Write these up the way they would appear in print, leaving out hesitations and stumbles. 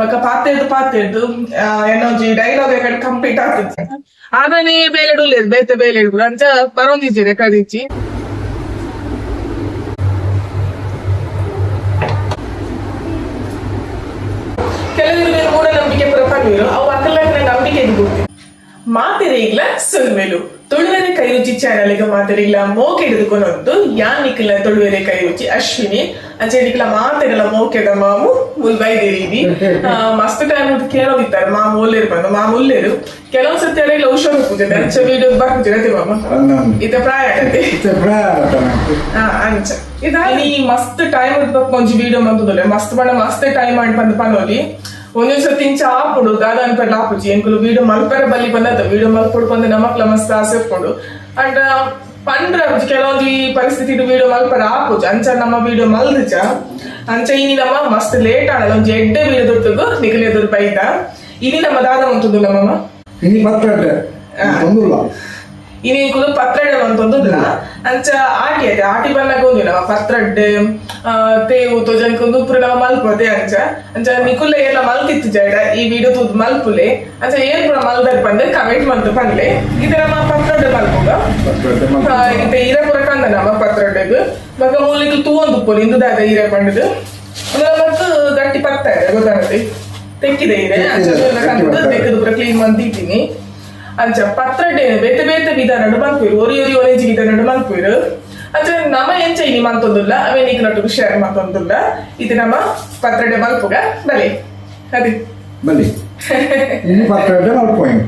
ಬೊಕ ಪಾತೆರ್ದ್ ಪಾತೆರ್ದ್ ಎನ್ನೊಂಜಿ ಡೈಲಾಗ್ ಎಕಡೆ ಕಂಪ್ಲೀಟ್ ಆತಿಜ್ಜಿ ಆದನೇ ಬೇಲೆಡ್ ಉಲ್ಲೆರ್ ಬೇತೆ ಬೇಲೆಡ್ ಪೂರ ಅಂಚ ಬರೊಂದಿಜ್ಜೆರ್ ಕದಿಚ್ಚಿ. ಕೆಲವೆರ್ ಮೂಢನಂಬಿಕೆ ಪೂರ ಪನ್ಪೆರ್ ಅವು ಅಕಲ್ನ ನಂಬಿಕೆಗ್ ಬುಡ್ಪಿ. ಮಾತೆರೆಗ್ಲ ಸೊಲ್ಮೆಲು. ತುಳುವೆರೆ ಕೈರುಚಿ ಚಾನೆಲ್ಗ್ ಮಾತೆರೆಗ್ಲ ಮೋಕೆ ಕೊನೊಂದು ಯಾನ್ ನಿಕ್ಲ ತುಳುವೆರೆ ಕೈರುಚಿ ಅಶ್ವಿನಿ ಅಂಚೆ ನಿಕ್ಲ ಮಾತೆರೆಲ ಮೋಕೆದ ಮಾಮು ಮುಲ್ ಬೈದಿರೀನಿ. ಮಸ್ತ್ ಟೈಮ್ ಕೇಳೋದಿತ್ತಾರೆ ಮಾಮು ಒಲ್ಲೆರ್ ಬಂದು ಮಾಮು ಉಲ್ಲೆರ್. ಕೆಲವು ಸತಿ ಅರೆಗ್ಲ ಹುಷಾರು ಪೂಜೆ ಅಂಚೆ ವಿಡಿಯೋ ಬರ್ಪುಜೆ ಅತ್ತೆ ಮಾಮ ಇತ್ತೆ ಪ್ರಾಯ ಆಗತ್ತೆ ಅಂಚ ಇದಾನಿ ಮಸ್ತ್ ಟೈಮ್ ಒಂಜಿ ವಿಡಿಯೋ ಮಂತುದುಲ್ಲೆ ಮಸ್ತ್ ಪಂಡ ಮಸ್ತ್ ಟೈಮ್ ಆಂಡ್ ಪಂದ್ ಪನೊಲಿ. ಒಂದೊಂದು ಸರ್ತಿ ಇಂಚ ಆಪುಂಡು ದಾದ ಅನ್ಪೆರ್ಲ ಆಪುಜಿ ಎಂಕುಲು ವಿಡಿಯೋ ಮಲ್ಪೆರೆ ಬಲ್ಲಿ ಪಂದತ್ತ ವಿಡಿಯೋ ಮಲ್ಪೊಡು ಪಂದ್ ನಮಕ್ಲ ಮಸ್ತ್ ಆಸೆ ಉಪ್ಪುಂಡು. ಅಂಡ ಪಂಡ್ರೆ ಆಪುಜಿ ಕೆಲವೊಂಜಿ ಪರಿಸ್ಥಿತಿ ವಿಡಿಯೋ ಮಲ್ಪೆರೆ ಆಪುಜಿ ಅಂಚ ನಮ್ಮ ವಿಡಿಯೋ ಮಲ್ದಿಜ. ಅಂಚ ಇನಿ ನಮ್ಮ ಮಸ್ತ್ ಲೇಟ್ ಆಂಡಲ ಒಂಜಿ ಎಡ್ಡೆ ವಿಡಿಯೋ ದೊಟ್ಟುಗು ನಿಕಲೆ ಎದುರು ಬೈದ. ಇನಿ ನಮ್ಮ ದಾದ ಮಂತುದುಲ್ಲ ಮಾಮ? ಇನಿ ಪತ್ರಡ್ಡೆ ತೊಂದುಲ್ಲ. ಇನಿ ಎಂಕುಲು ಪತ್ರಡ್ಡೆ ಮಂತೊಂದುಲ್ಲ. ಅಂಚ ಆಟಿ ಅತೆ ಆಟಿ ಬನ್ನಗ ಒಂಜಿ ನಮ್ಮ ಪತ್ರಡ್ಡೆ ತೇವು ತೊಜಂಕ್ ಉಂದು ಪೂರ ನಮ್ಮ ಮಲ್ಪೊತೆ. ಅಂಚ ಅಂಚ ನಿಕುಲೆ ಏರ್ಲ ಮಲ್ತಿತ್ತು ಜಡ ಈ ವಿಡಿಯೋ ತೂದು ಮಲ್ಪುಲೆ. ಅಂಚ ಏರ್ ಪೂರ ಮಲ್ದರ್ ಪಂದ್ ಕಮೆಂಟ್ ಮಂತು ಪನ್ಲೆ. ಇದು ನಮ್ಮ ಪತ್ರಡ್ಡೆ ಮಲ್ಪುಗ ಇತ್ತೆ ಇರೆ ಪೂರ ಕಂದ ನಮ್ಮ ಪತ್ರಡ್ಡೆಗ್ ಬೊಕ ಮೂಲಿಗೆ ತೂವೊಂದು ಉಪ್ಪೊಲಿ ಇಂದು ದಾದ ಇರೆ ಪಂಡುದು ಉಂದು ನಮಕ್ ಗಟ್ಟಿ ಪತ್ತ ಇದೆ ಗೊತ್ತಾಗತ್ತೆ ತೆಕ್ಕಿದೆ ಇರೆ ಅಂಚ ಕಂದು ತೆಕ್ಕದು ಪೂರ ಕ್ಲೀನ್ ಮಂತಿದ್ದೀನಿ. ಅಂಚ ಪತ್ರಡ್ಡೆ ಬೇತೆ ಬೇತೆ ವಿಧಾನಡ್ ಮಲ್ಪುವೆರ್ ಒರಿ ಒರಿ ಒರೇಂಜ್ ವಿಧಾನಡ್ ಮಲ್ಪುವೆರ್. ಅಂಚ ನಮ ಎಂಚ ಇನಿ ಮಂತೊಂದುಲ್ಲ ಅವೇ ನಿಕ್ಲೊಟ್ಟುಗು ಶೇರ್ ಮಂತೊಂದುಲ್ಲ. ಇದು ನಮ್ಮ ಪತ್ರಡ್ಡೆ ಮಲ್ಪುಗ ಬಲೆ ಅದೇ ಬಲಿ ಇನಿ ಪತ್ರಡ್ಡೆ ಮಲ್ಪೋಯ್.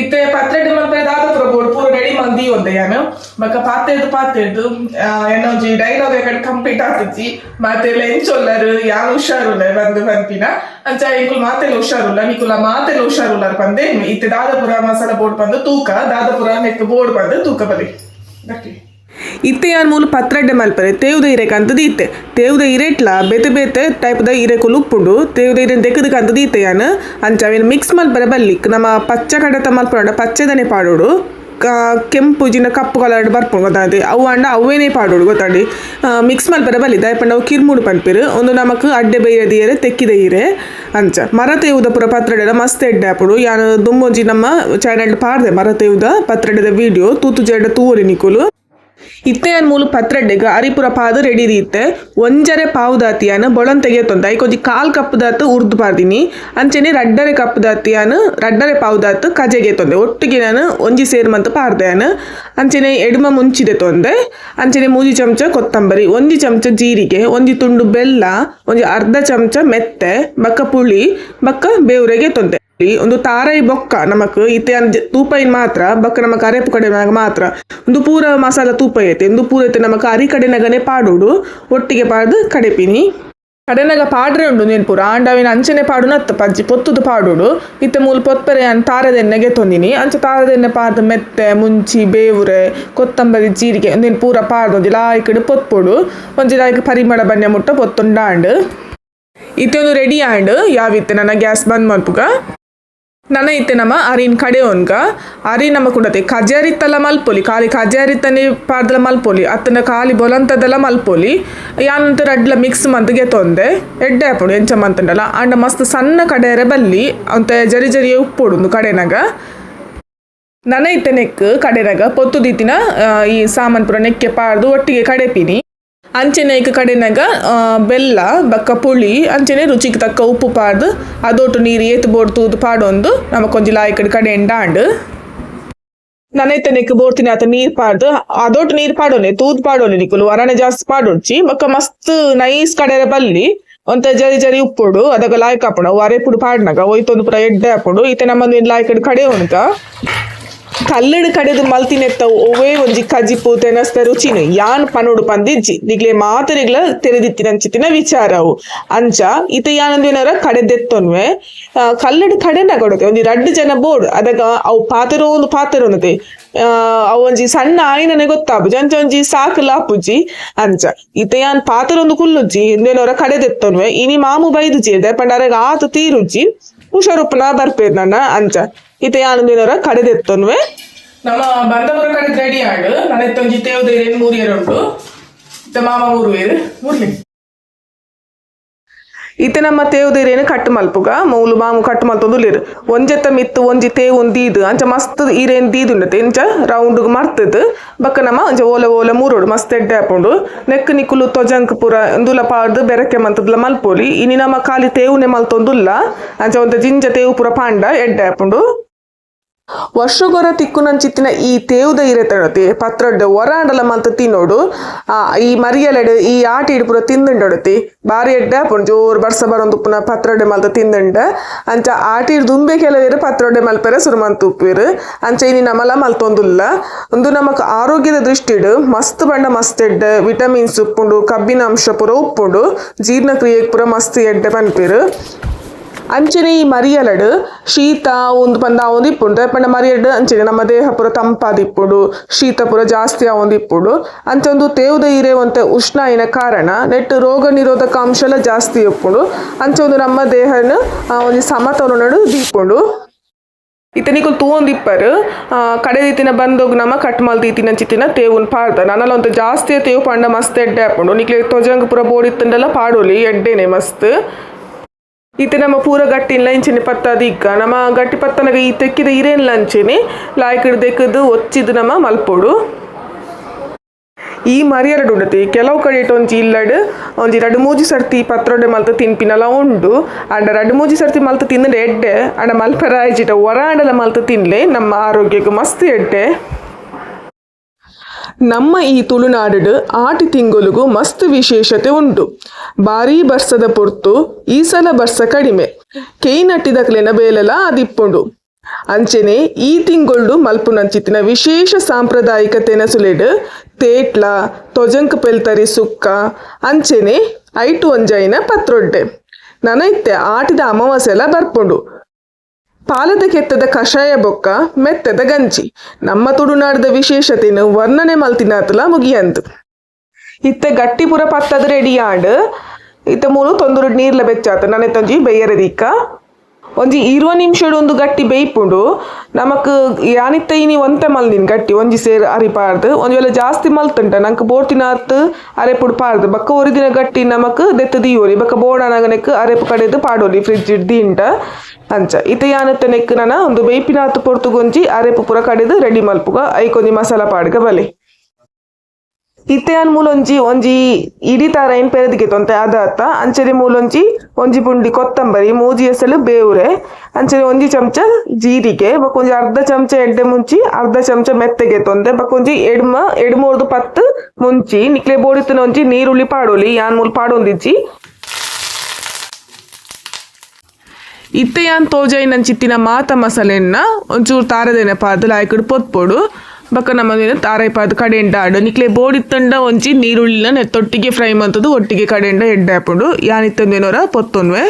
ಇತ್ತೆ ಪತ್ರಡ್ಡೆ ಮಲ್ಪರೆ ದಾದ ಪೂರ ಬೋಡು ಪೂರ ರೆಡಿ ಮಂದಿ ಒಂದೆ ಯಾನ್ ಬೊಕ ಪಾತೆರ್ದ್ ಪಾತೆರ್ದ್ ಎನ್ನೊಂಜಿ ಡೈಲಾಗ್ ಎಕಡೆ ಕಂಪ್ಲೀಟ್ ಆತಿಜ್ಜಿ. ಮಾತೆರ್ಲ ಎಂಚೊಲ್ಲರ್ ಯಾನ್ ಹುಷಾರುಲ್ಲ ಬಂದು ಪನ್ಪಿನ ಅಂಚ ಎಂಕುಲು ಮಾತೆಲ್ಲ ಹುಷಾರುಲ್ಲ ನಿಕುಲ ಮಾತೆಲ್ಲ ಹುಷಾರುಲ್ಲರ್ ಪಂದೆ. ಇತ್ತೆ ದಾದಪುರ ಮಸಾಲ ಬೋರ್ಡ್ ಪಂದು ತೂಕ ದಾದಪುರ ನೆಕ್ ಬೋರ್ಡ್ ಪಂದು ತೂಕ ಬಲಿ. ಇತ್ತೆ ಯಾನ್ ಮೂಲು ಪತ್ರಡ್ಡೆ ಮಲ್ಪರೆ ತೇವುದ ಇರೆ ಕಂತುದು ಇತ್ತೆ ತೇವುದ ಇರೆಟ್ಲ ಬೇತೆ ಬೇತೆ ಟೈಪ್ದ ಇರೆಕುಲು ಉಪ್ಪುಂಡು. ತೇವುದ ಇರೆನ್ ದೆಕ್ಕುದು ಕಂತುದು ಇತ್ತೆ ಯಾನ್ ಅಂಚ ಅವೆನ್ ಮಿಕ್ಸ್ ಮಲ್ಪರೆ ಬಲ್ಲಿ. ನಮ್ಮ ಪಚ್ಚ ಕಡೆತ ಮಲ್ಪುನಂಡ ಪಚ್ಚೆದನೆ ಪಾಡೊಡು ಕೆಂಪು ಜಿನ ಕಪ್ಪು ಕಲರ್ ಬರ್ಪುಂಡು ಗೊತ್ತಾಂತಿ ಅವು ಆಂಡ ಅವ್ವೇನೇ ಪಾಡೊಡು ಗೊತ್ತಾಂಡಿ ಮಿಕ್ಸ್ ಮಲ್ಪರೆ ಬಲ್ಲಿ ದಾಯೆ ಪಂಡ ಅವು ಕಿರ್ಮುಡು ಪನ್ಪೆರ್. ಉಂದು ನಮಕ್ ಅಡ್ಡೆ ಬೈಯದ ಇರೆ ತೆಕ್ಕಿದ ಇರೆ ಅಂಚ ಮರ ತೇವುದ ಪೂರ ಪತ್ರಡ್ಡೆಲ ಮಸ್ತ್ ಎಡ್ಡೆ ಆಪುಂಡು. ಯಾನ್ ದುಂಬೊಂಜಿ ನಮ್ಮ ಚಾನೆಲ್ ಪಾಡ್ದೆ ಮರ ತೇವುದ ಪತ್ರಡ್ಡೆದ ವಿಡಿಯೋ ತೂತು ಜಡ ತೂವೊಲಿ ನಿಕುಲು. ಇತ್ತೆ ಯಾನ್ ಮೂಲು ಪತ್ರಡ್ಡೆಗ್ ಅರಿಪುರ ಪಾದ್ ರೆಡಿ ದೀತೆ ಒಂಜರೆ ಪಾವು ದಾತಿ ಯಾನ್ ಬೊಳನ್ ತೆಗೆತೊಂದು ಐಕೊಂಜಿ ಕಾಲ್ ಕಪ್ ದಾತ್ ಉರ್ದು ಪಾಡ್ದಿನಿ. ಅಂಚನೆ ರಡ್ಡರೆ ಕಪ್ ದಾತಿ ಯಾನ್ ರಡ್ಡರೆ ಪಾವು ದಾತ್ ಕಜೆಗೆ ತೊಂದೆ ಒಟ್ಟಿಗೆ ನಾನು ಒಂಜಿ ಸೇರ್ ಮಂತ್ ಪಾಡ್ದೆ ಯಾನ್. ಅಂಚನೆ ಎಡ್ಮ ಮುಂಚಿದೆ ತೊಂದೆ ಅಂಚನೆ ಮೂಜಿ ಚಮಚ ಕೊತ್ತಂಬರಿ ಒಂಜಿ ಚಮಚ ಜೀರಿಗೆ ಒಂಜಿ ತುಂಡು ಬೆಲ್ಲ ಒಂಜಿ ಅರ್ಧ ಚಮಚ ಮೆತ್ತೆ ಬೊಕ್ಕ ಪುಳಿ ಬೊಕ್ಕ ಬೇವುರೆಗೆ ತೊಂದೆ. ಒಂದು ತಾರೈ ಬೊಕ್ಕ ನಮಕ್ ಇತ್ತೆ ತೂಪೈನ್ ಮಾತ್ರ ಬೊಕ್ಕ ನಮಕ್ ಅರೆಪು ಕಡೆನಾಗ ಮಾತ್ರ ಒಂದು ಪೂರ ಮಸಾಲ ತೂಪ ಐತೆ ಒಂದು ಪೂರ ಐತೆ ನಮಕ್ ಅರಿ ಕಡೆನಗನೆ ಪಾಡೋಡು ಒಟ್ಟಿಗೆ ಪಾಡ್ದು ಕಡೆಪಿನಿ. ಕಡೆನಗ ಪಾಡ್ರೆ ಉಂಡು ನೆನ್ಪುರ ಆಂಡ ಅವಿನ ಅಂಚನೆ ಪಾಡುನತ್ತು ಪಜ್ಜಿ ಪೊತ್ತುದು ಪಾಡೋಡು. ಇತ್ತೆ ಮೂಲು ಪೊತ್ಪರೆ ಯಾನ್ ತಾರದೆಣ್ಣೆಗೆ ತೊಂದಿನಿ. ಅಂಚ ತಾರದೆಣ್ಣೆ ಪಾಡ್ದು ಮೆತ್ತೆ ಮುಂಚಿ ಬೇವುರೆ ಕೊತ್ತಂಬರಿ ಜೀರಿಗೆ ಒಂದೇನು ಪೂರ ಪಾಡ್ದು ಒಂಜಿ ಲಾಯ್ಕಡ್ ಪೊತ್ಪೊಡು ಒಂಜಿ ಲಾಯ್ಕ್ ಪರಿಮಳ ಬನ್ಯ ಮುಟ್ಟ ಪೊತ್ತುಂಡಾಂಡ್. ಇತ್ತೆ ಒಂದು ರೆಡಿ ಆಂಡ್ ಯಾವಿತ್ತೆ ನನ್ನ ಗ್ಯಾಸ್ ಬಂದ್ ಮಲ್ಪುಗ. ನನ ಇತ್ತೆ ನಮ್ಮ ಅರಿನ್ ಕಡೆ ಒನ್ಗ ಅರಿ ನಮ್ಮ ಕುಂಡತೆ ಕಜಾರಿತ್ತಲ್ಲ ಮಲ್ಪೊಲಿ ಖಾಲಿ ಕಜಾರಿತ್ತನೆ ಪಾಡ್ದಲ ಮಲ್ಪೊಲಿ ಅತ್ತನ ಖಾಲಿ ಬೊಲಂತದಲ್ಲ ಮಲ್ಪೊಲಿ ಯಾನಂತ ರಡ್ಲ ಮಿಕ್ಸ್ ಮಂತ್ ಗೆತೊಂದೆ ಎಡ್ಡೆ ಆಪುಂಡು ಎಂಚ ಮಂತುಂಡಲ ಆಂಡ ಮಸ್ತ್ ಸಣ್ಣ ಕಡೆಯರೆ ಬಲ್ಲಿ ಅಂತೆ ಜರಿ ಜರಿ ಉಪ್ಪೊಡು ಕಡೆನಗ. ನನ ಇತ್ತೆ ನೆಕ್ ಕಡೆನಗ ಪೊತ್ತು ದೀತಿನ ಈ ಸಾಮಾನ್ ಪೂರ ನೆಕ್ಕೆ ಪಾಡ್ದು ಒಟ್ಟಿಗೆ ಕಡೆಪಿನಿ. ಅಂಚನೆ ಐಕ್ ಕಡೆನಗ ಬೆಲ್ಲ ಬೊಕ್ಕ ಪುಳಿ ಅಂಚನೆ ರುಚಿಗೆ ತಕ್ಕ ಉಪ್ಪು ಪಾಡ್ದು ಅದೊಟ್ಟು ನೀರು ಏತ್ ಬೋಡು ತೂದು ಪಾಡೊಂದು ನಮಕೊಂಜಿ ಲಾಯ್ಕಡ್ ಕಡೆ ಎಂಡಾಂಡ್. ನನ ಇತ್ತೆ ನೆಕ್ ಬೋಡ್ತಿನ ಆತ ನೀರ್ ಪಾಡ್ದು ಅದೊಟ್ಟು ನೀರ್ ಪಾಡೋನೆ ತೂದು ಪಾಡೋನೆ ನಿಕುಲು ಅರಣೆ ಜಾಸ್ತಿ ಪಾಡೊಡ್ಚಿ ಬೊಕ್ಕ ಮಸ್ತ್ ನೈಸ್ ಕಡೆರೆ ಬಲ್ಲಿ ಒಂತೆ ಜರಿ ಜರಿ ಉಪ್ಪೊಡು ಅದಗ ಲಾಯ್ಕ್ ಆಪುಂಡು ಅವು ಅರೆಪುಡು ಪಾಡ್ನಗ ಒಯ್ತೊಂದು ಪೂರ ಎಡ್ಡೆ ಆಪುಂಡು. ಇತ್ತೆ ನಮ್ಮೊಂದು ಲಾಯ್ಕಡ್ ಕಡೆ ಉಂಕ ಕಲ್ಲಡು ಕಡೆದು ಮಲ್ತಿನೆತ್ತ ಒವ್ವೇ ಒಂಜಿ ಕಜಿಪು ತೆನಸ್ತ ರುಚಿನು ಯಾನ್ ಪನೋಡು ಪಂದಿಜ್ಜಿ ನಿಗ್ಲೆ ಮಾತರಿಗ್ಲ ತೆರೆದಿತ್ತಿನಂಚಿತ್ತಿನ ವಿಚಾರವು. ಅಂಚ ಇತ್ತೆ ಯಾನಂದೇನಾರ ಕಡೆದೆತ್ತೊನ್ವೆ ಕಲ್ಲಡು ಕಡೆನ ಕೊಡುತ್ತೆ ಒಂಜಿ ರಡ್ಡು ಜನ ಬೋರ್ಡ್ ಅದಗ ಅವು ಪಾತೆರೋ ಒಂದು ಪಾತೆರೋನತೆ ಅವು ಒಂಜಿ ಸಣ್ಣ ಆಯಿನನೆ ಗೊತ್ತಾಪುಜಿ ಅಂಚ ಒಂಜಿ ಸಾಕುಲ ಆಪುಜಿ. ಅಂಚ ಇತ್ತೆ ಯಾನ್ ಪಾತೆರೊಂದು ಕುಲ್ಲುಜ್ಜಿ ಇಂದೇನೋರ ಕಡೆದೆತ್ತೊನ್ವೆ ಇನಿ ಮಾಮು ಬೈದುಜಿ ಪಂಡ ಅರೆಗ್ ಆತ ತೀರುಜ್ಜಿ ಹುಷಾರುಪ್ಪನ ಬರ್ಪೇರ್ ನನ್ನ. ಅಂಚ ಇತ್ತೆ ಯಾನಂದೇನೋರ ಕಡೆದೆತ್ತೊನ್ವೆ ನಮ್ಮ ಬಂದಪುರ ಕಡೆ ರೆಡಿ ಆಂಡ್ ನನ್ನ ಇತ್ತೊಂಜಿ ತೇವುದ ಮೂರಿಯರ್ ಉಂಟು. ಇತ್ತೆ ಮಾಮ ಮೂರುವೇರು ಮುರ್ಲಿ. ಇತ್ತೆ ನಮ್ಮ ತೇವು ಕಟ್ ಮಲ್ಪುಗ ಮೂಲು ಬಾಮು ಕಟ್ ಮಲ್ತೊಂದುಲ್ಲೆರ್ ಒಂಜೆತ್ತ ಮಿತ್ತ್ ಒಂಜಿ ತೇವುನ್ ದೀದ್ ಅಂಚ ಮಸ್ತ್ ಇರೆನ್ ದೀದುಂಡತೆ ಇಂಚ ರೌಂಡ್ ಮರ್ತದ್ ಬೊಕ್ಕ ನಮ್ಮ ಒಂಜ ಓಲೆ ಓಲೆ ಮೂರೋಡು ಮಸ್ತ್ ಎಡ್ಡೆ ಆಪುಂಡು ನೆಕ್ಕ್ ನಿಕುಲು ತೊಜಂಕ್ ಪೂರ ಉಂದುಲ ಪಾಡ್ದ್ ಬೆರಕೆ ಮಂತುದ್ಲ ಮಲ್ಪೊಲಿ ಇನಿ ನಮ್ಮ ಖಾಲಿ ತೇವುನೆ ಮಲ್ತೊಂದುಲ್ಲ ಅಂಚ ಒಂತೆ ಜಿಂಜ ತೇವು ಪೂರ ಪಾಂಡ ಎಡ್ಡೆ ಆಪುಂಡು. ವರ್ಷಗೊರ ತಿಕ್ಕುನಂಚಿತ್ತಿನ ಈ ತೇವುದ ಇರೆತಣತಿ ಪತ್ರೊಡ್ಡೆ ಒರಾಂಡಲ ಮಂತ್ ತಿನ್ನೋಡು ಈ ಮರಿಯಲೆಡ್ ಈ ಆಟಿಡ್ ಪೂರ ತಿಂದುಂಡೊಡತಿ ಬಾರಿ ಎಡ್ಡೆ ಆಪುಂಡು ಜೋರು ಬರ್ಸ ಬರೊಂದುಪ್ಪುನ ಪತ್ರೊಡ್ಡೆ ಮಲ್ತ್ ತಿಂದುಂಡ ಅಂಚ ಆಟಿಡ್ ದುಂಬೆ ಕೆಲವೆರ್ ಪತ್ರೊಡ್ಡೆ ಮಲ್ಪೆರೆ ಸುರು ಮಂತ್ ಉಪ್ಪುವೆರ್ ಅಂಚ ಇನಿ ನಮಲ ಮಲ್ತೊಂದುಲ್ಲ. ಉಂದು ನಮಕ್ ಆರೋಗ್ಯದ ದೃಷ್ಟಿಡ್ ಮಸ್ತ್ ಪಂಡ ಮಸ್ತ್ ಎಡ್ಡೆ ವಿಟಮಿನ್ಸ್ ಉಪ್ಪುಂಡು, ಕಬ್ಬಿನ ಅಂಶ ಪೂರ ಉಪ್ಪುಂಡು, ಜೀರ್ಣಕ್ರಿಯೆಗ್ ಪೂರ ಮಸ್ತ್ ಎಡ್ಡೆ ಪನ್ಪೆರ್. ಅಂಚನೆ ಈ ಮರಿಯಲಡ್ ಶೀತ ಉಂದು ಪಂದ ಆವೊಂದು ಇಪ್ಪುಂಡು ದಾಯೆ ಪಂಡ ಮರಿಯಡ್ ಅಂಚನೆ ನಮ್ಮ ದೇಹ ಪೂರ ತಂಪಾದಿಪ್ಪುಂಡು, ಶೀತ ಪೂರ ಜಾಸ್ತಿ ಆವೊಂದು ಇಪ್ಪುಂಡು. ಅಂಚ ಒಂದು ತೇವುದ ಇರೆ ಒಂತೆ ಉಷ್ಣ ಆಯಿನ ಕಾರಣ ನೆಟ್ ರೋಗ ನಿರೋಧಕ ಅಂಶಲ ಜಾಸ್ತಿ ಉಪ್ಪುಂಡು. ಅಂಚ ಒಂದು ನಮ್ಮ ದೇಹನ್ ಒಂಜಿ ಸಮತೋಲನಡ್ ದೀಪುಂಡು. ಇತ್ತೆ ನಿಕುಲು ತೂವೊಂದಿಪ್ಪರ್ ಕಡೆ ದೀತಿನ ಬಂದೋಗ್ ನಮ ಕಟ್ ಮಲ್ತ್ ದೀತಿನಂಚಿತ್ತಿನ ತೇವುನ್ ಪಾಡ್ದ ನನಲ ಒಂತೆ ಜಾಸ್ತಿ ತೇವು ಪಾಂಡ ಮಸ್ತ್ ಎಡ್ಡೆ ಆಪುಂಡು. ನಿಕ್ಲೆಗ್ ತೊಜಂಕ್ ಪೂರ ಬೋಡಿತ್ತುಂಡಲ ಪಾಡೊಲಿ ಎಡ್ಡೆನೆ ಮಸ್ತ್. ಇತ್ತೆ ನಮ್ಮ ಪೂರ ಗಟ್ಟಿನ್ಲ ಇಂಚನೆ ಪತ್ತಾದ್ ಇಕ್ಕ ನಮ ಗಟ್ಟಿ ಪತ್ತನಗ ಈ ತೆಕ್ಕಿದ ಇರೇನ್ಲ ಅಂಚೆನೆ ಲಾಯ್ಕಡ್ ದೆಕ್ಕದ್ ಒಚ್ಚಿದ್ ನಮ ಮಲ್ಪೊಡು. ಈ ಮರಿಯಲಡ್ ಉಂಡತಿ ಕೆಲವು ಕಡೆಟ್ ಒಂಜಿ ಇಲ್ಲಡ್ ಒಂಜಿ ರಡ್ಡ್ ಮೂಜಿ ಸರ್ತಿ ಪತ್ರೊಡೆ ಮಲ್ತ್ ತಿನ್ಪಿನಲ ಉಂಡು. ಆಂಡ ರಡ್ಡ್ ಮೂಜಿ ಸರ್ತಿ ಮಲ್ತ್ ತಿಂದ್ಂಡ ಎಡ್ಡೆ ಆಂಡ ಮಲ್ಪೆರೆ ಆಯಿಜಿಡ ಒರ ಆಂಡಲ ಮಲ್ತ್ ತಿನ್ಲೆ, ನಮ್ಮ ಆರೋಗ್ಯಗ್ ಮಸ್ತ್ ಎಡ್ಡೆ. ನಮ್ಮ ಈ ತುಳುನಾಡು ಆಟಿ ತಿಂಗೊಲುಗು ಮಸ್ತ್ ವಿಶೇಷತೆ ಉಂಡು. ಬಾರೀ ಬರ್ಸದ ಪೊರ್ತು, ಈ ಸಲ ಬರ್ಸ ಕಡಿಮೆ, ಕೆಯ್ನಟ್ಟಿದಕ್ಲೆನ ಬೇಲೆಲ ಆದಿಪ್ಪುಂಡು. ಅಂಚೆನೆ ಈ ತಿಂಗೊಳ್ಡು ಮಲ್ಪುನಂಚಿತ್ತಿನ ವಿಶೇಷ ಸಾಂಪ್ರದಾಯಿಕ ತೆನಸುಲೆಡ್ ತೇಟ್ಲ, ತೊಜಂಕ್ ಪೆಲ್ತರಿ ಸುಕ್ಕ, ಅಂಚೆನೆ ಐಟು ಒಂಜೈನ ಪತ್ರೊಡ್ಡೆ. ನನ ಇತ್ತೆ ಆಟಿದ ಅಮಾವಾಸ್ಯೆಲ ಬರ್ಪುಂಡು. ಪಾಲದ ಕೆತ್ತದ ಕಷಾಯ ಬೊಕ್ಕ ಮೆತ್ತದ ಗಂಜಿ ನಮ್ಮ ತುಳುನಾಡದ ವಿಶೇಷತೆನ್ ವರ್ಣನೆ ಮಲ್ತಿನಾತಲ ಮುಗಿಯಂದು. ಇತ್ತೆ ಗಟ್ಟಿ ಪೂರ ಪತ್ತದ ರೆಡಿ ಆಂಡ್. ಇತ್ತೆ ಮೂಲು ತೊಂದುರು ನೀರ್ಲ ಬೆಚ್ಚಾತ ನನೆತೊಂಜಿ ಬೆಯ್ಯರೆ ದೀಕ. ಒಂಜಿ 20 ನಿಮಿಷಡ್ ಒಂದು ಗಟ್ಟಿ ಬೇಯ್ಪುಂಡು. ನಮಕ್ ಯಾನಿತ್ತ ಇನಿ ಒಂತೆ ಮಲ್ದಿನಿ ಗಟ್ಟಿ ಒಂಜಿ ಸೇರ್ ಅರಿ ಪಾಡ್ದ್. ಒಂಜಿ ವೇಳೆ ಜಾಸ್ತಿ ಮಲ್ತುಂಟ ನಂಕ್ ಬೋಡ್ತಿನಾತ್ ಅರೆಪುಡು ಪಾಡ್ದ್ ಬೊಕ್ಕ ಒರಿದಿನ ಗಟ್ಟಿ ನಮಕ್ ದೆತ್ತ್ ದೀವೊಲಿ. ಬೊಕ್ಕ ಬೋಡಾನಗ ನೆಕ್ಕ್ ಅರೆಪು ಕಡೆದ್ ಪಾಡೊಲಿ ಫ್ರಿಡ್ಜ್ ದೀಂಡ. ಅಂಚ ಇತ್ತೆ ಯಾನಿತ್ತ ನೆಕ್ಕ್ ನನ ಒಂದು ಬೇಯ್ಪಿನಾತ್ ಪೊರ್ತುಗೊಂಜಿ ಅರೆಪು ಪೂರ ಕಡೆದ್ ರೆಡಿ ಮಲ್ಪುಗ. ಐಕೊಂಜಿ ಮಸಾಲ ಪಾಡ್ಗ ಬಲೆ. ಇತ್ತೆ ಯಾನ್ ಮೂಲೊಂಜಿ ಒಂಜಿ ಇಡಿ ತಾರಾಯಿನ್ ಪೆರದಿಗೆ ತೊಂತೆ ಅದಾತ. ಅಂಚನೆ ಮೂಲೊಂಜಿ ಒಂಜಿ ಪುಂಡಿ ಕೊತ್ತಂಬರಿ, ಮೂಜಿ ಎಸಲು ಬೇವುರೆ, ಅಂಚನೆ ಒಂಜಿ ಚಮಚ ಜೀರಿಗೆ, ಬೊಕ್ಕ ಒಂಜಿ ಅರ್ಧ ಚಮಚ ಎಡ್ಡೆ ಮುಂಚಿ, ಅರ್ಧ ಚಮಚ ಮೆತ್ತಗೆ ತೊಂದೆ, ಬೊಕ್ಕ ಒಂಜಿ ಎಡ್ಮ ಎಡ್ಮೂರ್ದು 10 ಮುಂಚಿ. ನಿಕ್ಲೆ ಬೋಡಿತ್ತಿನ ಒಂಜಿ ನೀರುಳ್ಳಿ ಪಾಡೊಲಿ, ಯಾನ್ ಮೂಲು ಪಾಡೊಂದಿಜ್ಜಿ. ಇತ್ತೆ ಯಾನ್ ತೋಜಾಯಿನಂಚಿತ್ತಿನ ಮಾತ ಮಸಾಲೆನ್ನ ಒಂಚೂರು ತಾರದೇನೆ ಪಾದ್ ಲಾಯ್ಕಡ್ ಪೊತ್ಪೊಡು. ಬೊಕ್ಕ ನಮ್ಮ ತಾರಾಯಿ ಪಾದ್ ಕಡೆಂಡ ಆಡು. ನಿಕ್ಲೆ ಬೋಡಿತ್ತಂಡ ಒಂಜಿ ನೀರುಳ್ಳಿನ ನೆತ್ತೊಟ್ಟಿಗೆ ಫ್ರೈ ಮಂತುದು ಒಟ್ಟಿಗೆ ಕಡೆಂಡ ಎಡ್ಡೆ ಆಪುಂಡು. ಯಾನ್ ಇತ್ತೊಂದೇನೋರ ಪೊತ್ತೊನ್ವೆ.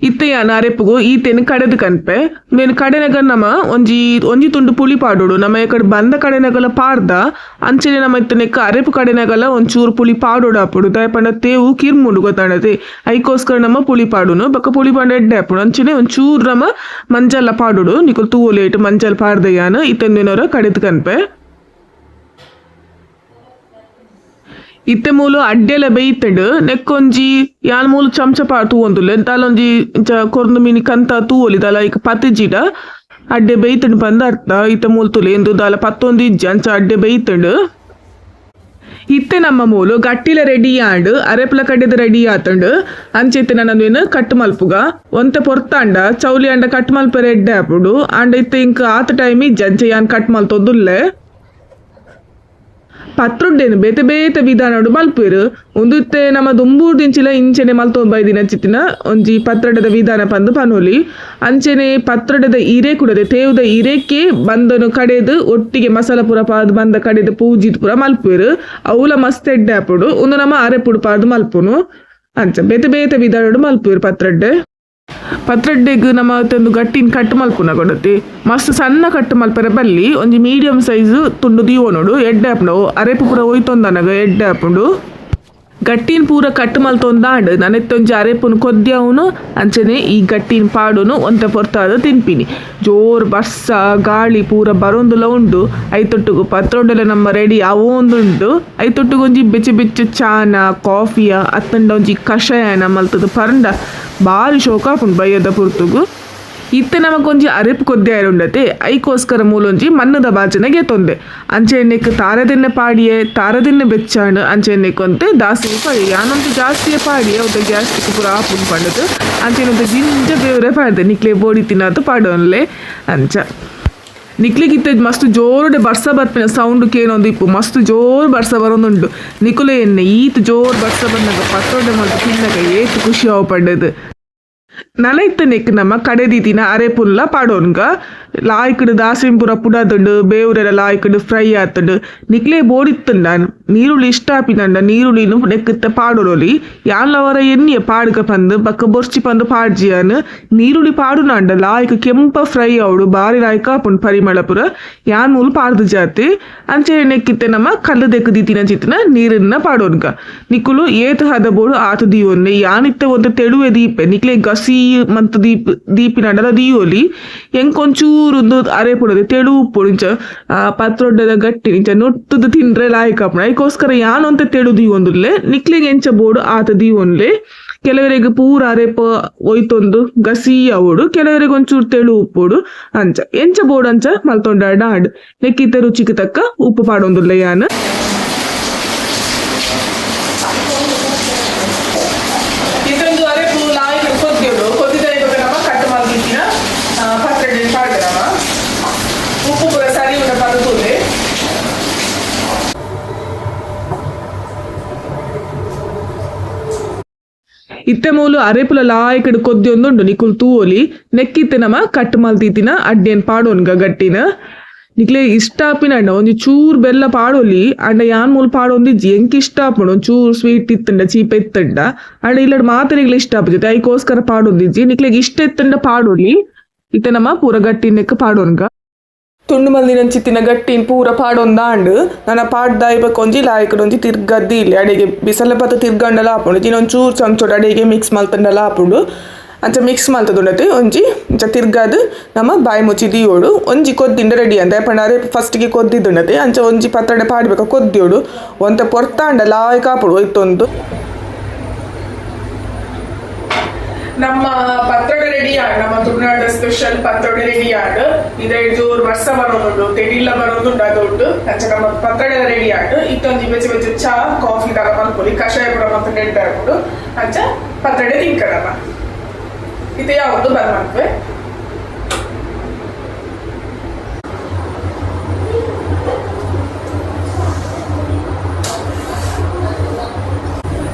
ಇತ್ತೆ ಯಾನ್ ಅರೆಪುಗು ಈತೆನ್ ಕಡೆದು ಕನ್ಪೆ. ಉಂದೆನ್ ಕಡೆನಗ ನಮ ಒಂಜಿ ಒಂಜಿ ತುಂಡು ಪುಳಿ ಪಾಡೊಡು. ನಮ ಎಕಡೆ ಬಂದ ಕಡೆನಗಲ ಪಾಡ್ದ ಅಂಚನೆ ನಮ ಇತ್ತೆ ನೆಕ್ಕ್ ಅರೆಪು ಕಡೆನಗಲ ಒಂಚೂರು ಪುಳಿ ಪಾಡೊಡು ಆಪುಂಡು. ದಾಯೆ ಪಂಡ ತೇವು ಕಿರ್ಮುಂಡು ಗೊತ್ತಾಂಡತೆ, ಐಕೋಸ್ಕರ ನಮ ಪುಳಿ ಪಾಡುನು. ಬೊಕ್ಕ ಪುಳಿ ಪಾಂಡ ಎಡ್ಡೆ ಆಪುಂಡು. ಅಂಚನೆ ಒಂಚೂರು ನಮ ಮಂಜಲ್ಲ ಪಾಡೊಡು. ನಿಕುಲು ತೂವೊಲಿ ಮಂಜಲ್ ಪಾಡ್ದ ಯಾನ್ ಇತ್ತೆ ಕಡೆದು ಕನ್ಪೆ. ಇತ್ತೆ ಮೂಲು ಅಡ್ಡೆಲ ಬೇಯ್ತುಂಡು. ನೆಕ್ಕೊಂಜಿ ಯಾನ್ ಮೂಲು ಚಮಚ ಪಾ ತೂವೊಂದುಲ್ಲೆ ದಾಲೊಂಜಿ ಇಂಚ ಕೊರ್ದು ಮಿನಿ ಕಂತ ತೂವೊಲಿ ದಾಲ ಐಕ್ ಪತ್ತಿಜಿಡ ಅಡ್ಡೆ ಬೇಯ್ತುಂಡು ಪಂದ್ ಅರ್ಥ. ಇತ್ತೆ ಮೂಲು ತೂಲೆ ಇಂದು ದಾಲ ಪತ್ತೊಂದು ಇಜ್ಜಿ, ಅಂಚ ಅಡ್ಡೆ ಬೇಯ್ತುಂಡು. ಇತ್ತೆ ನಮ್ಮ ಮೂಲು ಗಟ್ಟಿಲ ರೆಡಿ ಆಂಡ್, ಅರೆಪ್ಲ ಕಡೆದ ರೆಡಿ ಆತುಂಡು. ಅಂಚ ಇತ್ತೆ ನನ ಕಟ್ ಮಲ್ಪುಗ. ಒಂತೆ ಪೊರ್ತಾಂಡ ಚೌಲಿ ಅಂಡ ಕಟ್ ಮಲ್ಪೆರೆ ಎಡ್ಡೆ ಆಪುಂಡು. ಆಂಡ ಇತ್ತೆ ಇಂಕ್ ಆತ ಟೈಮ್ ಇಜ್ಜಿ, ಅಂಚ ಯಾನ್ ಕಟ್ ಮಲ್ತೊಂದುಲ್ಲೆ. ಪತ್ರೊಡ್ಡೆನ್ ಬೇತೆ ಬೇತೆ ವಿಧಾನಡ್ ಮಲ್ಪುವೆರ್. ಉಂದು ಇತ್ತೆ ನಮ ದುಂಬುರ್ದಿಂಚಿಲ ಇಂಚೆನೆ ಮಲ್ತೊಂದು ಬೈದಿನಂಚಿತ್ತಿನ ಒಂಜಿ ಪತ್ರೊಡೆದ ವಿಧಾನ ಪಂದ್ ಪನೊಲಿ. ಅಂಚೆನೆ ಪತ್ರೊಡೆದ ಇರೆ ಕೂಡದೆ ತೇವುದ ಇರೆಕ್ಕೆ ಬಂದನು ಕಡೆದ್ ಒಟ್ಟಿಗೆ ಮಸಾಲ ಪೂರ ಪಾಡ್ದ್ ಬಂದ ಕಡೆದ್ ಪೂಜಿದ್ ಪೂರ ಮಲ್ಪುವೆರ್. ಅವ್ಲ ಮಸ್ತ್ ಎಡ್ಡೆ ಆಪುಂಡು. ಉಂದು ನಮ ಅರೆಪುಡು ಪಾಡ್ದ್ ಮಲ್ಪುನು. ಅಂಚ ಬೇತೆ ಬೇತೆ ವಿಧಾನಡ್ ಮಲ್ಪುವೆರ್ ಪತ್ರೊಡ್ಡೆ. ಪತ್ರೊಡ್ಡೆಗ್ ನಮ ಒಂದು ಗಟ್ಟಿನ್ ಕಟ್ ಮಲ್ಪುನ ಕೊಡತಿ ಮಸ್ತ್ ಸಣ್ಣ ಕಟ್ ಮಲ್ಪೆರೆ ಬಲ್ಲಿ, ಒಂಜಿ ಮೀಡಿಯಂ ಸೈಜ್ ತುಂಡು ದೀವೊನೊಡು ಎಡ್ಡೆ ಆಪುಂಡು. ಅರೆಪು ಪೂರ ಒಯ್ತೊಂದನಗ ಎಡ್ಡೆ ಆಪುಂಡು. ಗಟ್ಟಿನ ಪೂರ ಕಟ್ಟು ಮಲ್ತೊಂದಾಂಡ್ ನನೆತ್ತೊಂಜಿ ಅರೆಪುನು ಕೊದ್ಯವುನು ಅಂಚನೆ ಈ ಗಟ್ಟಿನ ಪಾಡುನು ಒಂತೆ ಪೊರ್ತಾದ ತಿನ್ಪಿನಿ. ಜೋರು ಬರ್ಸ ಗಾಳಿ ಪೂರ ಬರೊಂದುಲ ಉಂಡು. ಐತೊಟ್ಟುಗು ಪತ್ರೊಡೆಲ ನಮ್ಮ ರೆಡಿ ಅವೊಂದುಂಡು. ಐತೊಟ್ಟುಗು ಒಂಜಿ ಬೆಚ್ಚ ಬೆಚ್ಚ ಚಾನ ಕಾಫಿಯ ಅತ್ತಂಡ ಒಂಜಿ ಕಷಾಯನ ಮಲ್ತದ ಪರಂಡ ಬಾರಿ ಶೋಕ ಆಪುಂಡು ಬಯ್ಯದ ಪೊರ್ತುಗು. ಇತ್ತೆ ನಮಕೊಂಜಿ ಅರೆಪು ಕೊದ್ಯಾರುಂಡತೆ ಐಕೋಸ್ಕರ ಮೂಲೊಂಜಿ ಮಣ್ಣದ ಬಾಜನ ಗೆತೊಂದೆ. ಅಂಚೆನೆಕ್ ತಾರದೆನ್ನೆ ಪಾಡಿಯೆ ತಾರದೆನ್ನೆ ಬೆಚ್ಚಾಂಡ್ ಅಂಚೆನೆಕ್ ಒಂತೆ ದಾಸಿಮಿ ಪಾಡಿಯೆ ಯಾನೊಂತೆ ಜಾಸ್ತಿಯೇ ಪಾಡಿಯೆ ಒಂತೆ ಗ್ಯಾಸ್ಟಿಕ್ ಪೂರ ಆಪುಂಡು ಪಂಡುದು ಅಂಚೆನೊಂತೆ ಜಿಂಜ ಬೇವ್ರೆ ಪಾಡ್ದೆ ನಿಕ್ಲೆ ಬೋಡಿ ತಿನ್ನದು ಪಾಡೊನ್ಲೆ ಅಂಚ. ನಿಕ್ಲೆಗ್ ಇತ್ತೆ ಮಸ್ತ್ ಜೋರುಡೆ ಬರ್ಸ ಬರ್ಪಿನ ಸೌಂಡ್ ಕೇನೊಂದು ಇಪ್ಪು ಮಸ್ತ್ ಜೋರು ಬರ್ಸ ಬರೋದುಂಡು. ನಿಕುಲೆ ಎನ್ನೆ ಈತ್ ಜೋರು ಬರ್ಸ ಬಂದಾಗ ಪತ್ರೊಡೆ ಮಲ್ತ್ ತಿನ್ನಗ ಏತ್ ಖುಷಿ ಆವು ಪಂಡುದು. ನನ ಇತ್ತೆ ನೆಕ್ ನಮ್ಮ ಕಡೆದೀತಿನ ಅರೆಪುನ್ಲ ಪಾಡೊನ್ಗ. ಲಾಯ್ಕಡ್ ದಾಸಿಮಿ ಪೂರ ಪುಡದುಂಡು ಬೇವುರೆಲ ಲಾಯ್ಕಡ್ ಫ್ರೈ ಆತುಂಡು. ನಿಕ್ಲೆ ಬೋಡಿತ್ತುಂಡ ನೀರುಳ್ಳಿ ಇಷ್ಟ ಆಪಿನಂಡ ನೀರುಳ್ಳಿನು ನೆಕ್ಕಿತ್ತ ಪಾಡೊನೊಲಿ. ಯಾನ್ಲ ಒರ ಎನ್ನಿಯೆ ಪಾಡ್ಗ ಪಂದ್ ಬೊಕ್ಕ ಬೊರ್ಚಿ ಪಂದ್ ಪಾಡ್ಜಿಯಾನ್. ನೀರುಳ್ಳಿ ಪಾಡುನಾಂಡ ಲಾಯ್ಕ್ ಕೆಂಪ ಫ್ರೈ ಆವೊಡು ಬಾರಿ ಲಾಯ್ಕ್ ಆಪುಂಡು ಪರಿಮಳ ಪೂರ. ಯಾನ್ ಮೂಲು ಪಾಡ್ದು ಜಾತಿ. ಅಂಚನೆ ನೆಕ್ಕಿತ್ತೆ ನಮ್ಮ ಕಲ್ಲು ದೆಕ್ಕ್ ದೀತಿನ ಚಿತ್ತಿನ ನೀರನ್ನ ಪಾಡೊನ್ಗ. ನಿಕುಲು ಏತ್ ಹದ ಬೋಡು ಆತ್ ದೀವೊನ್ಲೆ. ಯಾನ್ ಇತ್ತೆ ಒಂತೆ ತೆಳುವೆ ದೀಪೆ ನಿಕ್ಲೆ ಗಸಿ ಮಂತ್ ದೀಪ್ ದೀಪಿನಂಡಲ ದೀವೊಲಿ. ಎಂಕ್ ಒಂಚೂರು ಉಂದು ಅರೆಪುಡದೆ ತೆಳು ಉಪ್ಪೊಡು ಇಂಚ ಪತ್ರೊಡ್ಡೆದ ಗಟ್ಟಿ ಇಂಚ ನೊಟ್ಟುದು ತಿಂಡ್ರೆ ಲಾಯ್ಕ್ ಆಪುಂಡು. ಐಕೋಸ್ಕರ ಯಾನ್ ಒಂತೆ ತೆಳು ದೀವೊಂದುಲ್ಲೆ. ನಿಕ್ಲೆಗ್ ಎಂಚ ಬೋಡು ಆತ್ ದೀವೊನ್ಲೆ. ಕೆಲವರೆಗ್ ಪೂರ ಅರೆಪ ಒಯ್ತೊಂದು ಗಸಿ ಆವೊಡು ಕೆಲವರೆಗ್ ಒಂಚೂರು ತೆಳು ಉಪ್ಪೊಡು ಅಂಚ ಎಂಚ ಬೋಡು ಅಂಚ ಮಲ್ತೊಂಡಾಂಡ ಆಂಡ್. ನೆಕ್ಕಿತ್ತೆ ರುಚಿಗ್ ತಕ್ಕ ಉಪ್ಪು ಪಾಡೊಂದುಲ್ಲೆ ಯಾನ್. ಇತ್ತೊಂದು ಅರೆಪು ಲಾಯ್ಕ್ ಕೊದ್ದಿಯೋಡು ಕೊದ್ದಿದ ಇವಾಗ ನಮ್ಮ ಕಟ್ ಮಲ್ದಿತ್ತಿನ ಪತ್ರೊಡೆ ಪಾಡ್ದನವ. ಉಪ್ಪು ಪೂರ ಸರಿ ಉಂಡ ಪಂದ್ ತೂಲೆ. ಇತ್ತೆ ಮೂಲು ಅರೆಪುಲ ಲಾಯ್ಕಡ್ ಕೊದ್ದಿಯೊಂದುಂಡು ನಿಕುಲು ತೂವೊಲಿ. ನೆಕ್ಕಿತ್ತೆ ನಮ ಕಟ್ ಮಲ್ತಿತ್ತಿನ ಅಡ್ಡೆನ್ ಪಾಡೊನ್ಗ ಗಟ್ಟಿನ. ನಿಕ್ಲೆ ಇಷ್ಟ ಆಪಿನಂಡ ಒಂಜಿ ಚೂರು ಬೆಲ್ಲ ಪಾಡೊಲಿ. ಅಂಡ ಯಾನ್ ಮೂಲು ಪಾಡೊಂದಿಜ್ಜಿ. ಎಂಕ್ ಇಷ್ಟ ಆಪುಂಡು ಒಂಚೂರು ಸ್ವೀಟ್ ಇತ್ತುಂಡ ಚೀಪ ಇತ್ತುಂಡ. ಅಂಡ ಇಲ್ಲಡ್ ಮಾತೆರೆಗ್ಲ ಇಷ್ಟ ಆಪುಜಿ ಐಕೋಸ್ಕರ ಪಾಡೊಂದಿಜ್ಜಿ. ನಿಕ್ಲೆಗ್ ಇಷ್ಟ ಇತ್ತುಂಡ ಪಾಡೊಲಿ. ಇತ್ತೆ ನಮ ಪೂರ ಗಟ್ಟಿ ನೆಕ್ ಪಾಡೊನ್ಗ. ತುಂಡು ಮಲ್ದಿನಂಚಿತ್ತಿನ ಗಟ್ಟಿನ್ ಪೂರ ಪಾಡೊಂದಾಂಡ್. ನನ ಪಾಡ್ದಾಯಿ ಬೊಕ ಒಂಜಿ ಲಾಯ್ಕಡ್ ಒಂಜಿ ತಿರ್ಗದ್ದಿ ಇಲ್ಲೆ ಅಡೆಗೆ ಬಿಸಲೆ ಪತ್ತ ತಿರ್ಗಂಡಲ ಆಪುಂಡು. ಇಜಿಂಡ ಒಂಚೂರು ಚಮಚೊಡು ಅಡೆಗೆ ಮಿಕ್ಸ್ ಮಲ್ತುಂಡಲ ಆಪುಂಡು. ಅಂಚ ಮಿಕ್ಸ್ ಮಲ್ತುಂಡತೆ ಒಂಜಿ ಇಂಚ ತಿರ್ಗಾದ್ ನಮ ಬಾಯಿ ಮುಚ್ಚಿ ದೀವೊಡು. ಒಂಜಿ ಕೊದ್ದಿಂಡ ರೆಡಿ ಅಂದ್ ದಾಯೆ ಅರೆ ಫಸ್ಟ್ಗೆ ಕೊದ್ದಿದ್ದುಂಡತೆ ಅಂಚ ಒಂಜಿ ಪತ್ರೊಡೆ ಪಾಡ್ಬೇಕ ಕೊದ್ದಿಯೋಡು. ಒಂತೆ ಪೊರ್ತಾಂಡ ಲಾಯ್ಕ್ ಆಪುಂಡು ಒಯ್ತೊಂದು. ನಮ್ಮ ಪತ್ರೊಡೆ ರೆಡಿ ಆಂಡ್. ನಮ್ಮ ತುಳುನಾಡ ಸ್ಪೆಷಲ್ ಪತ್ರೊಡೆ ರೆಡಿ ಆಂಡ್. ಇದೇ ಜೋರು ಬರ್ಸ ಬರೋದುಂಡು ತೆಡಿಲ್ಲ ಬರೋದುಂಡು ಅದು ಉಂಟು. ಅಂಚ ನಮ್ಮ ಪತ್ರೊಡೆ ರೆಡಿ ಆಂಡ್. ಇತ್ತೊಂಜಿ ಬೆಚ್ಚ ಬೆಚ್ಚ ಚಾ ಕಾಫಿ ದಾಲ ಮಲ್ಪೊಲಿ. ಕಷಾಯ ಪೂರ ಮಲ್ತ್ ಎಡ್ಡೆ ಆಪುಂಡು. ಅಂಚ ಪತ್ರೊಡೆ ತಿನ್ಕಡಮ. ಇತ್ತೆ ಯಾವುದು ಬಂದ್ ಮಲ್ಪುವೆ.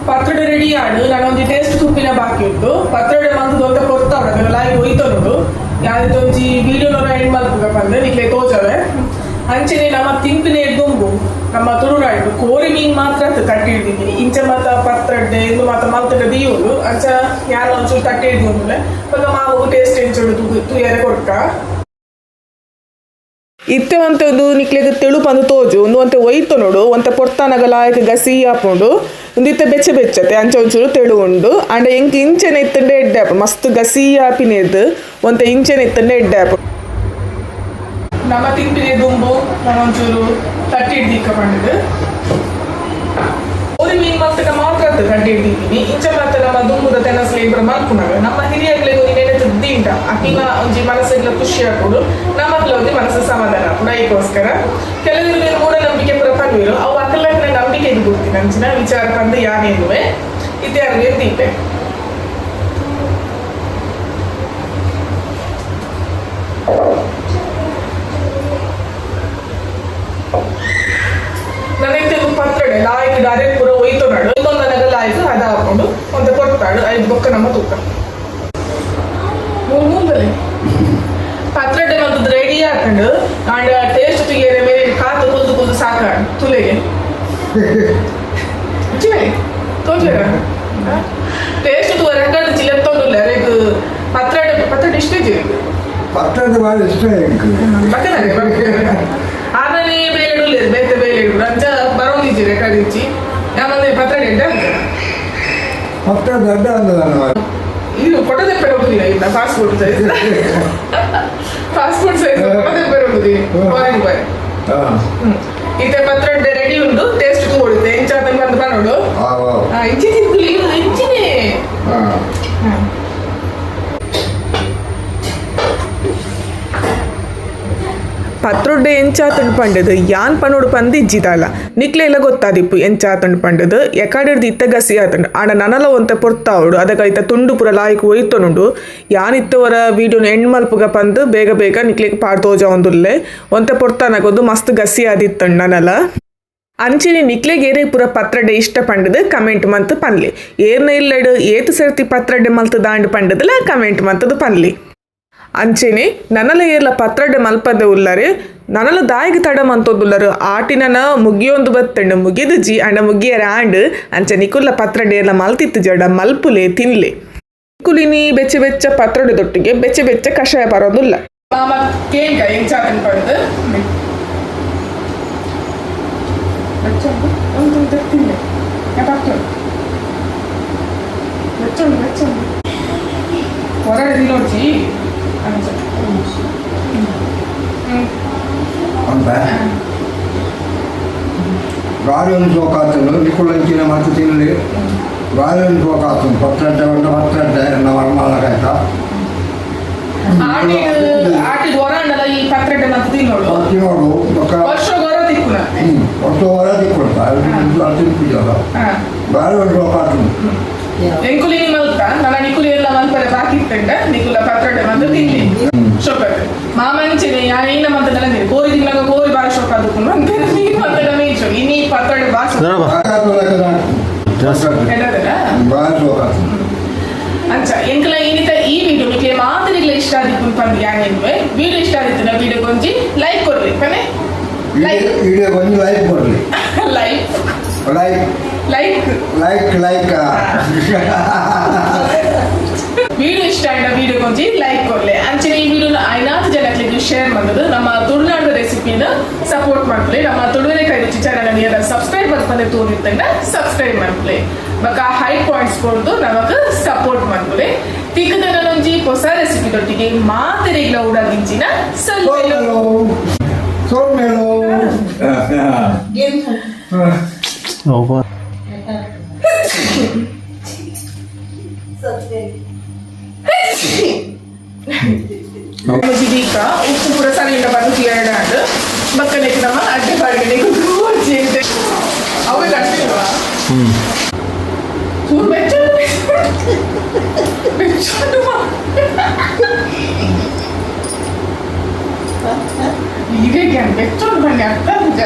ಪತ್ರೊಡೆ ರೆಡಿ ಆಂಡ್. ನನೊಂಜಿ ಟೇಸ್ಟ್ ತೂಪಿನ ಬಾಕಿ ಉಂಟು. ಪತ್ರೊಡೆ ಮಲ್ತ್ ಒಂತೆ ಪೊರ್ತಾವಡ ಲಾಯ್ಕ್ ಒಯ್ತೊನುಡು. ಯಾನಿತ್ತೆ ಒಂಜಿ ವಿಡಿಯೋನ ಎಂಡ್ ಮಲ್ಪುಗ ಪಂದ್ ನಿಕ್ಲೆ ತೋಜವೆ. ಅಂಚನೆ ನಮ್ಮ ತಿನ್ಪಿನ ದುಂಬು ನಮ್ಮ ತುಳುನಾಡು ಕೋರಿ ಮೀನ್ ಮಾತ್ರ ತಟ್ಟಿ ಹಿಡ್ದಿದ್ದೀನಿ. ಇಂಚ ಮಾತ ಪತ್ರೊಡೆ ಇಂದು ಮಾತ ಮಲ್ತುಂಡ ದೀಯೋಡು. ಅಂಚ ಯಾನ್ ಒಂಚೂರು ತಟ್ಟಿ ಹಿಡ್ದು ಬೊಕ ಮಾವು ಟೇಸ್ಟ್ ಎಂಚುಂಡು ತೂಯರೆ ಕೊರ್ಕ. ಇತ್ತೆ ಒಂತೆ ಒಂದು ನಿಕ್ಲೆಗ್ ತೆಳು ಪಂದ್ ತೋಜು. ಉಂದು ಒಂತೆ ಒಯ್ತೊನೊಡು ಒಂತೆ ಪೊರ್ತಾನಗ ಲಾಯ್ಕ್ ಗಸಿ ಆಪುಂಡು. ಉಂದು ಇತ್ತೆ ಬೆಚ್ಚ ಬೆಚ್ಚತೆ ಅಂಚ ಒಂಚೂರು ತೆಳು ಉಂಡು. ಆಂಡ ಎಂಕ್ ಇಂಚನೆ ಇತ್ತುಂಡ ಎಡ್ಡೆ ಆಪುಂಡು. ಮಸ್ತ್ ಗಸಿ ಆಪಿನೇದ್ ಒಂತೆ ಇಂಚನೆ ಇತ್ತುಂಡ ಎಡ್ಡೆ ಆಪುಂಡು. ನಮ್ಮ ತಿನ್ಪಿನ ದುಂಬು ಒಂಚೂರು ತಟ್ಟಿ ಹಿಡ್ದಿಕ್ಕ ಪಂಡುದು. ಕೋರಿ ಮೀನ್ ಮಲ್ತುಂಡ ಮಾತ್ರ ತಟ್ಟಿ ಹಿಡ್ದಿದ್ದೀನಿ. ಇಂಚ ಮಾತ ನಮ್ಮ ದುಂಬುದ ತೆನಸ್ಲೆ ಪೂರ ಮಲ್ಪುನಗ ನಮ್ಮ ಹಿರಿಯಕ್ಲೆಗ್ ಒಂಜಿ ನೆನೆತು ದಿಂಡ ಅಕ್ಲೆನ ಒಂಜಿ ಮನಸ್ಸಿಗ್ಲ ಖುಷಿ ಆಪುಂಡು, ನಮಕ್ಲ ಒಂಜಿ ಮನಸ್ಸು ಸಮಾಧಾನ ಆಪುಂಡು. ಐಕೋಸ್ಕರ ಕೆಲವರು ಮೂಢನಂಬಿಕೆ ಪೂರ ಪನ್ಪೆರ್. ಅವು ಅಕಲ್ನ ನಂಬಿಕೆಗ್ ಬುಡ್ತಿನ ಅಂಚಿನ ವಿಚಾರ ಪಂದ್ ಯಾನ್ ಎನ್ನುವೆ. ಇತ್ತೆ ಯಾನ್ ದೀಪೆ. ನನಗೆ ಪತ್ರೊಡೆ ಲಾಯ್ಕ್ ಡೈರೆಕ್ಟ್ ಪೂರ ಒಯ್ತೊನಡು. ಒಯ್ತೊಂದನಗ ಲಾಯ್ಕ್ ಹದ ಆಪುಂಡು. ಒಂತೆ ಪೊರ್ತಾಡು ಐದು ಬೊಕ್ಕ ನಮ್ಮ ತೂಕ ಮೂರು ಮೂಂದಲೆ ಪತ್ರೊಡೆ ಮಲ್ತುದು ರೆಡಿ ಆತುಂಡು. ಆಂಡ ಟೇಸ್ಟ್ ತೂಯೆರೆ ಮೇರೆ ಕಾತು ಕುಲ್ದು ಕುಲ್ದು ಸಾಕಾಂಡ್ ತುಲೆಗೆ ತೋಜುವೆರ ಟೇಸ್ಟ್ ತೂವರೆ ರೆಕಾರ್ಡ್ ಲೆತ್ತೊಂದುಲ್ಲೆ ಅರೆಗ್. ಪತ್ರೊಡೆ ಪತ್ರೊಡೆ ಇಷ್ಟ ಇಜ್ಜಿ? ಪತ್ರೊಡೆ ಬಾರಿ ಇಷ್ಟ ಎಂಕ್. ಆಮೇಲೆ ಬೇಲೆ ಉಲ್ಲೆರ್ ಬೇತೆ ಬೇಲೆ ಅಂಚ ಬರೋಂದಿಜ್ಜಿ ರೆಕಾರ್ಡ್ ಇಜ್ಜಿ. ಯಾಮಂದ್ರೆ ಪತ್ರೊಡೆ ಎಡ್ಡೆ. ಪತ್ರೊಡೆ ದೊಡ್ಡ ಅಂದದಲ್ಲ. ಇದು ಕೊಟ್ಟದೆ ಪೆರೋದಿಲ್ಲ ಇಲ್ಲ. ಪಾಸ್ಪೋರ್ಟ್ ಸೈಜ್, ಪಾಸ್ಪೋರ್ಟ್ ಸೈಜ್ ಕೊಟ್ಟದೆ ಪೆರೋದಿ ಫಾರಿನ್ ಬಾಯ್. ಹಾಂ. ಇತ್ತೆ ಪತ್ರೊಡೆ ರೆಡಿ ಉಂಡು. ಟೇಸ್ಟ್ ತೋಡುತ್ತೆ ಎಂಚ ಬಂದು ಬನ್ನೋಡು. ಹಾಂ. ಇಂಚಿ ತಿನ್ಕುಲಿ, ಇಂಚಿನೇ. ಹಾಂ. ಪತ್ರೊಡ್ಡೆ ಎಂಚಾತುಂಡು ಪಂಡದು ಯಾನ್ ಪನೋಡು ಪಂದು ಇಜ್ಜಿದಾಲ. ನಿಕ್ಲೆಲ್ಲ ಗೊತ್ತಾದಿಪ್ಪು ಎಂಚಾತುಂಡು ಪಂಡದು. ಎಕಾಡಿರ್ದು ಇತ್ತ ಗಸಿ ಆತುಂಡು. ಆಂಡ ನನಲ ಒಂತೆ ಪೊರ್ತಾವಡು. ಅದಕ್ಕೆ ಇತ್ತ ತುಂಡು ಪೂರ ಲಾಯ್ಕ್ ಒಯ್ತೊನುಂಡು. ಯಾನ್ ಇತ್ತವರ ವೀಡಿಯೋನು ಎಂಡ್ ಮಲ್ಪುಗ ಪಂದು ಬೇಗ ಬೇಗ ನಿಕ್ಲೆಗ್ ಪಾಡ್ ತೋಜಾವೊಂದುಲ್ಲೆ. ಒಂತೆ ಪೊರ್ತಾನಗೊಂದು ಮಸ್ತ್ ಗಸಿ ಆದಿತ್ತುಂಡು ನನಲ. ಅಂಚೆನೆ ನಿಕ್ಲೆಗ್ ಏರೆ ಪೂರ ಪತ್ರೊಡೆ ಇಷ್ಟ ಪಂಡದು ಕಮೆಂಟ್ ಮಂತ್ ಪನ್ಲೆ. ಏರ್ನ ಇಲ್ಲಡು ಏತು ಸರ್ತಿ ಪತ್ರೊಡೆ ಮಲ್ತ್ ದಾಂಡ್ ಪಂಡದಲ ಕಮೆಂಟ್ ಮಂತದು ಪನ್ಲೆ. ಅಂಚೆನೆ ನನಲ ಏರ್ಲ ಪತ್ರೊಡೆ ಮಲ್ಪದೆ ಉಲ್ಲರೆ, ನನಲ ದಾಯಿಗ್ ತಡ ಮಂತೊಂದುಲ್ಲರು? ಆಟಿನನ ಮುಗಿಯೊಂದು ಬತ್ತಂಡು, ಮುಗಿದುಜಿ ಅಂಡ ಮುಗಿಯರ ಆಂಡ್. ಅಂಚ ನಿಕುಲ್ಲ ಪತ್ರೊಡೆ ಏರ್ಲ ಮಲ್ತಿತ್ತು ಜಡ ಮಲ್ಪುಲೆ, ತಿನ್ಲೆ. ನಿಕುಲಿನಿ ಬೆಚ್ಚ ಬೆಚ್ಚ ಪತ್ರೊಡೆ ದೊಟ್ಟಿಗೆ ಬೆಚ್ಚ ಬೆಚ್ಚ ಕಷಾಯ ಪರೋದುಲ್ಲ. ಮಾಮ ಕೇಂಕ ಎಂಚಾತನ್ ಪಂದು ಬೆಚ್ಚ ಒಂದು ತಿನ್ಲೆ. ಬೆಚ್ಚ ಬೆಚ್ಚ ಹೊರಗಡೆ ತಿನ್ನೋಡ್ಚಿ ಅಂಚ. ಅಂತ ಬಾರಿ ಒಂದು ಸೋಕಾತುಂಡು. ನಿಕುಲಂಚಿನ ಮತ್ತೆ ತಿನ್ನಲಿ. ಬಾರಿ ಒಂದು ಸೋಕಾತುಂಡು. ಪತ್ರೊಡೆ ಉಂಡು, ಪತ್ರೊಡೆ ಮರ್ಮಾಲ ಕಾಯ್ತಾ. ಆಟಿ ಆಟಿ ಹೊರಾಂಡಲ ಈ ಪತ್ರೊಡೆ ಮತ್ತೆ ತಿನ್ನೋಡು. ತಿನ್ನೋಡು ಬೊಕ್ಕ. ವರ್ಷ ಹೊರ ತಿಕ್ಕುನ. ವರ್ಷ ಹೊರ ತಿಕ್ಕೊಳ್ತಾ ಅದು ತಿನ್ಪಿದ್ದಲ್ಲ. ಬಾರಿ ಒಂದು ಸೋಕಾತುಂಡು. ಎಂಕುಲಿನಿ ಮಲ್ತ ನನ್ನ ನಿಕುಲಿ ಎಲ್ಲ ಮಲ್ಪರೆ ಬಾಕಿ ಇತ್ತಂಡ. ನಿಕುಲ ಪತ್ರೊಡೆ ಮತ್ತೆ ತಿನ್ಲಿ ಶೋಕತ್. ಮಾಮಂಚಿನೆ ಯಾಯಿನ ಮತ್ತೆ ನೆಲಂದಿರಿ. ಕೋರಿ ತಿನ್ನಾಗ ಕೋರಿ ಬಾರಿ ಶೋಕ ಅದಕ್ಕೂ ಅಂತ ಮೀನು ಅಂತ ಮೀನು ಶೋಕ. ಇನ್ನೀ ಪತ್ರೊಡೆ ಬಾಸ. ಎಡದಲ್ಲ. ಬಾರಿ ಸೋಕಾತುಂಡು. ಅಂಚ ಎಂಕಲ ಏನಿತ ಈ ವಿಡಿಯೋ ನಿಕ್ಲೆ ಮಾತರಿಗ್ಲ ಇಷ್ಟ ಆದಿಪ್ಪು ಪಂದ್ ಯಾನೇನ್ವೆ. ವಿಡಿಯೋ ಇಷ್ಟ ಆದಿತ್ತಿನ ವಿಡಿಯೋ ಕೊಂಜಿ ಲೈಕ್ ಕೊಡ್ರಿ ಪನೆ. ಲೈಕ್. ವಿಡಿಯೋ ಕೊಂಚ ಲೈಕ್ ಕೊಡಲಿ. Like. Like. Like. Like like. Video ಇಷ್ಟ ಆಯ್ನ ವಿಡಿಯೋ ಕೊಂಚಿ ಲೈಕ್ ಕೊಡ್ಲೆ. ಅಂಚನೆ ಈ ವಿಡಿಯೋನ ಐನಾತ್ ಜನಕ್ಕೆ ಶೇರ್ ಮಾಡೋದು. ನಮ್ಮ ತುಳುನಾಡ ರೆಸಿಪಿನ ಸಪೋರ್ಟ್ ಮಾಡ್ಲಿ. ನಮ್ಮ ತುಳುವಿನ ಕೈ ರುಚಿ ಚಾನಲ್ ನೀವು ಸಬ್ಸ್ಕ್ರೈಬ್ ಮಾಡ್ಕೊಂಡೆ ತೋರಿತ್ತಂಡ ಸಬ್ಸ್ಕ್ರೈಬ್ ಮಾಡ್ಲಿ. ಬೊಕ ಹೈ ಪಾಯಿಂಟ್ಸ್ ಕೊಡ್ದು ನಮಕ್ ಸಪೋರ್ಟ್ ಮಾಡ್ಲಿ. ತಿಕ್ಕದನೊಂಜಿ ಹೊಸ ರೆಸಿಪಿ ದೊಟ್ಟಿಗೆ ಮಾತೆರೆಗ್ಲ ಉಡಾದಿಂಚಿನ ಸೊಲ್ಮೆಲು. ಸೋಮೇಲು ಸೋಮೇಲು. ಓ. ಒಂಜಿ ದೀಕ ಉಪ್ಪು ಪೂರ ಸರಿ ಬಂದು ಎರಡು ಬಕ್ಕನೆಗೆ ನಮ್ಮ ಅಡ್ಡೆ ಬಾಡಿಗೆ ಅವೇ ಕಟ್ಟಿಲ್ವಾ? ಚೂರು ಬೆಚ್ಚ ಬೆಚ್ಚುಂಟು. ಇದೇ ಬೆಚ್ಚುಂಟು ಬನ್ನಿ ಅರ್ಥ ನಿಜ.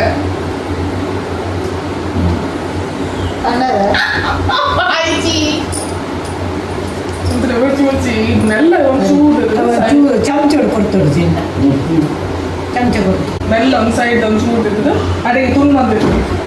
ಆಯ್ಚಿ ಒಂಥರ ಮುಚ್ಚಿ ಮುಚ್ಚಿ ಮೆಲ್ಲ ಒಂದು ಚೂರು. ಚಮಚ ಕೊಡ್ತೋಡು ತಿನ್ನ, ಚಮಚ ಕೊಡ್ತು. ಮೆಲ್ಲ ಒಂದು ಸೈಡ್ ಒಂದು ಚೂರು ಇರ್ತದೆ. ಅಡಿಗೆ ತುಂಡು ಬಂದಿರ್ತದೆ.